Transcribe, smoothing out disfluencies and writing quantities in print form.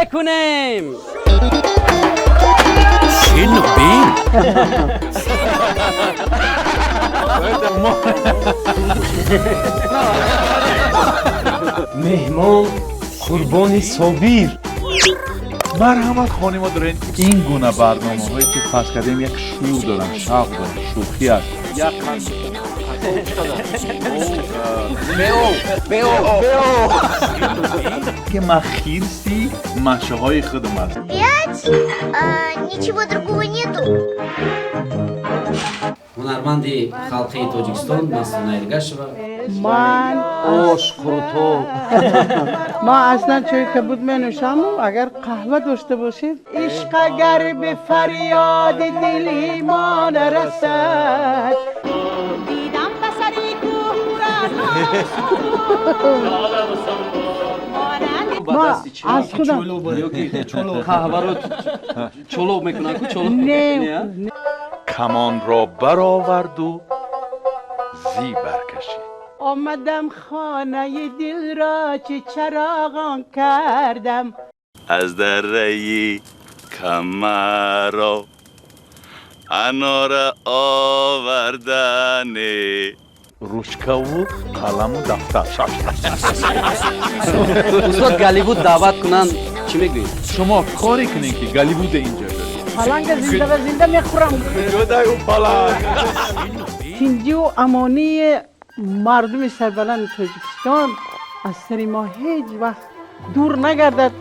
Мекунем. Шинобин. Меҳмон Қурбони Собир. Марҳамат, хони мо дорем. Ин гуна барномаҳое ки фарз кардем, як шӯр доранд, шавқ доранд, шӯхӣ аст. Ки ман хирси машаҳои худам аст. Пять? А, ничего другого нету? Ҳунарманди халқии Тоҷикистон Мастона Эргашева. Ман Ош, қурутоб. Ман аслан чойи кабуд менӯшаму агар қаҳва дошта бошед. Ишқ агар бе фарёди дили мо нарасад. Дидам ба сари кӯҳ Ма аз худам. Қаҳваро чолоб мекунанд ку, чолоб. Не. Камонро бароварду зӣ баркашид. Омадам, хонаи дилро чи чароғон кардам. Аз дараи Камаро анора овардане. Ручкаву қаламу дафтар. Устод, Голливуд даъват кунанд, чӣ мегӯед? Шумо коре кунед, ки Голливуда инҷа биёред. Паланга зинда ба зинда мехӯрам. Ҷодай ӯ паланг. Тинҷиву амонии мардуми сарбаланди Тоҷикистон аз сари мо ҳеҷ вақт дур нагардад.